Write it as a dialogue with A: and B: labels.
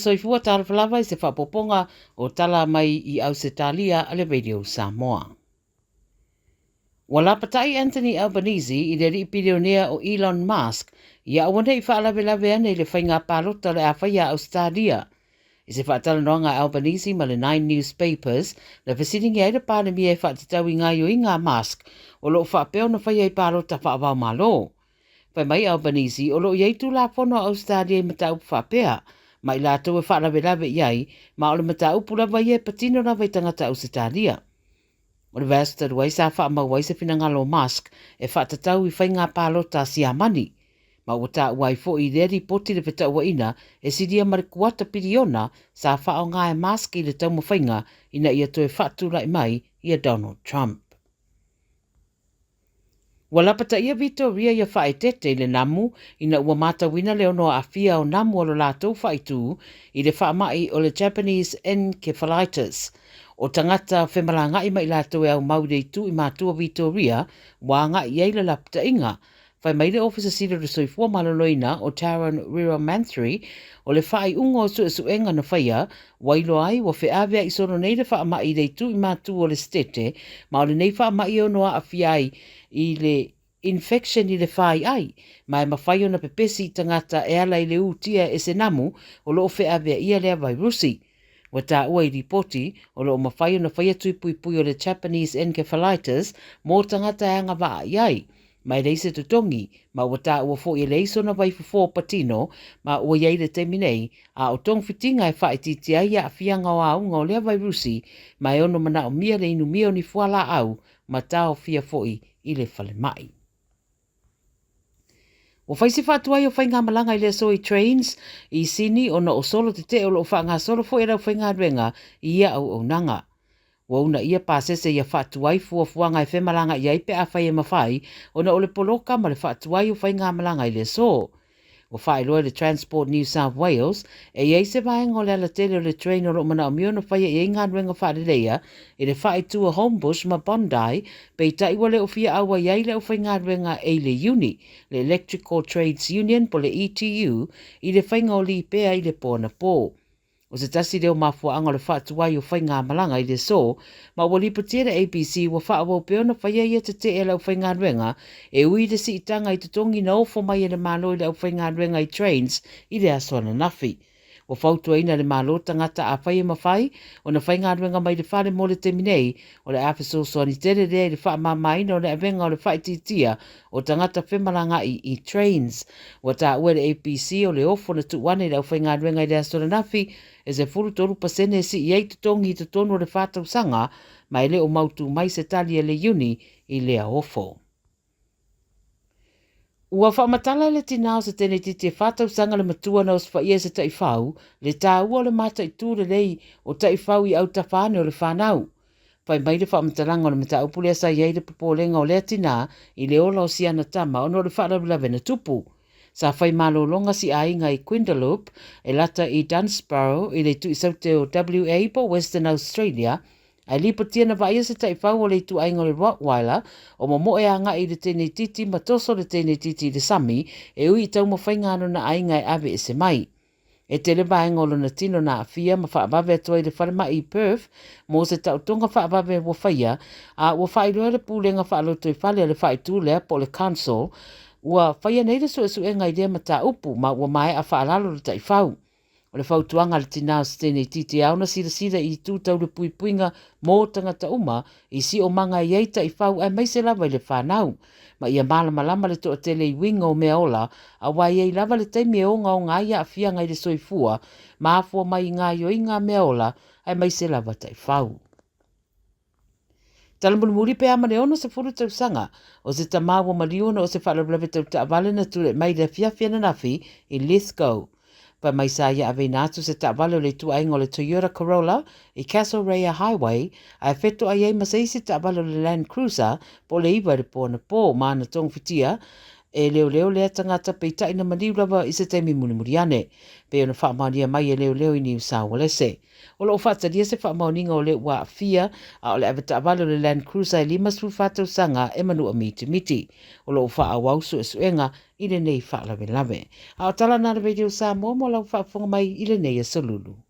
A: Soifua, talofa lava i se faaopoopoga o tala mai i Ausetalia a le Radio Samoa. Ua lapatai Anthony Albanese i le alii pilionea o Elon Musk ia aua ne i faalavelave ane i le faiga palota o le a faia a Ausetalia. I se faatalanoaga a Albanese ma le Nine Newspapers, na fesiligia ai le Palemia e faatatau i gaoioiga a Musk o lo o faapea ona faia i palota faava-o-Malo. Fai mai Albanese o lo o i ai Tulafono a Ausetalia i mataupu faapea, ma i latou e faalavelave i ai, ma o le mataupu lava ia e patino lava i tagata Ausetalia. O le vaiaso talu ai sa faamau ai se finagalo o Musk e faatatau i faiga palota a Siamani, ma ua taua ai foi i lea lipoti le fetauaiga e silia ma le kuata piliona sa faaaoga e Musk i le taumafaiga ina ia toe faatulai mai ia Donald Trump. Ua lapataia Vitoria ia faaeteete i le namu ina ua matauina le ono aafia o namu o lo latou faaitu i le faamai o le Japanese Encephalitis. O tagata femalagaai ma i latou e aumau i le itu i matua Vitoria ua agai i ai le lapataiga. Fai mai le Ofisa Sili o le Soifua Maloloina o Tarun Weeramanthri, o le faaiuga o suesuega na faia, ua iloa ai ua feaveai solo nei le faamai i le itu i matu o le Setete, ma o lenei faamai e ono aafia ai i le infection i le faiai, ma e mafai ona pepesi i tagata e ala i le utia e se namu o lo o feaveaia lea vairusi. Ua taua i lipoti, o lo o mafai ona faia tui puipui o le Japanese Encephalitis mō tagata e agavaa i ai, ma e leai se totogi, ma ua taua foi e leai sona vaifofo patino, ma ua i ai le taimi nei, a o togafitiga e faaitiitia ai aafiaga o auga o lea vairusi, ma e ono manaomia le inumia o ni fualaau ma taofia foi i le falemai. Ua fai se faatuai o faigamalaga i le aso i Trains i Sini ona o solo tetee o lo o faagasolo foi e le aufaigaluega i ia auaunaga. Ua uunaia pasese ia faatuai fuafuaga e femalaga'i ai pe afai e mafai ona o le poloka ma le faatuai o faigamalaga i le aso. Ua faailoa e le Transport New South Wales, e i ai se vaega o le alatele o le train o lo o manaomia ona faia i ai galuega faaleleia i le faaitu o Homebush ma Bondi, peitai ua le o fia auai ai le aufaigaluega e i le iuni, le Electrical Trades Union po le ETU, i le faiga o lipea i le po anapo. O se tasi lea o mafuaaga o le faatuai o faigamalaga i le aso, ma ua lipotia e le ABC ua faaauau pea ona faia ia tetee a le aufaigaluega e ui i le siitaga i totogi na ofo mai e le Malo i le aufaigaluega i Trains i le aso ananafi. Ua fautuaina e le Malo tagata afai e mafai ona faigaluega mai le fale mo le taimi nei, o le a fesoasoani tele lea i le faamamaina o le avega o le faaitiitia o tagata femalagaai i Trains. Ua taua e le ABC o le ofo na tuu ane i le aufaigaluega i le aso ananafi e 13% e sii ai totogi i totonu o le fa tausaga ma e le o mautū mai se tali a le iuni i lea ofo. Ua faamatala e le tinā o se tenetiti e fa tausaga le matua na osofaia e se taifau le taua o le mataitu lelei o taifau i autafa ane o le fanau. Fai mai le faamatalaga o le mataupu lea sa i ai le popolega o lea tinā i le ola o si ana tama ona o le faalavelave na tupu. Sa fai malologa si aiga i Quindalup e lata i Dunsborough i le itu i saute o WA po o Western Australia, ae lipotia na vaaia se taifau o le ituaiga o le Rottweiler o momoe agai i le tenetiti ma toso le tenetiti i le sami e ui i taumafaiga a lona aiga e ave ese mai. E tele vaega o lona tino na aafia ma faavave atu ai i le falemai i Perth mo se taotoga faavave ua faia, a ua faailoa e le Pulega Faalotoifale a le faaitu lea po o le Council, ua faia nei le suesuega i lea mataupu ma ua maea faalalo le taifau. O le fautuaga a le tinā o Siteni e ao ona silasila i itu tau le puipuiga mō tagata uma i siomaga e i ai taifau aemaise lava i le fanau, ma ia malamalama le toatele i uiga o mea ola, aua e i ai lava le taimi e ogaoga ai aafiaga i le soifua ma afua mai i gaoioiga a mea ola aemaise lava taifau. Talamulimuli pe a ma le 60 tausaga o se tamā ua maliu ona o se faalavelave tau taavale na tulai mai i le afiafi ananafi i Lithgow. Fai mai sa ia aveina atu se taavale o le ituaiga o le Toyota Corolla i Castlereagh Highway ae fetoai ai ma se isi taavale o le Land Cruiser po o le 9 i le po anapo ma ana togafitia. e leoleo lea tagata peitai na maliu lava i se taimi mulimuli ane, pei ona faamaonia mai e leoleo i Niu Saualese. O lo o faatalia se faamaoniga o le ua aafia, a o le avetaavale o le Land Cruiser e 54 tausaga e manua mitimiti. O lo o faaauau suesuega i lenei faalavelave. A o tala na a le Radio Samoa mo lau faafofoga mai i lenei aso Lulu.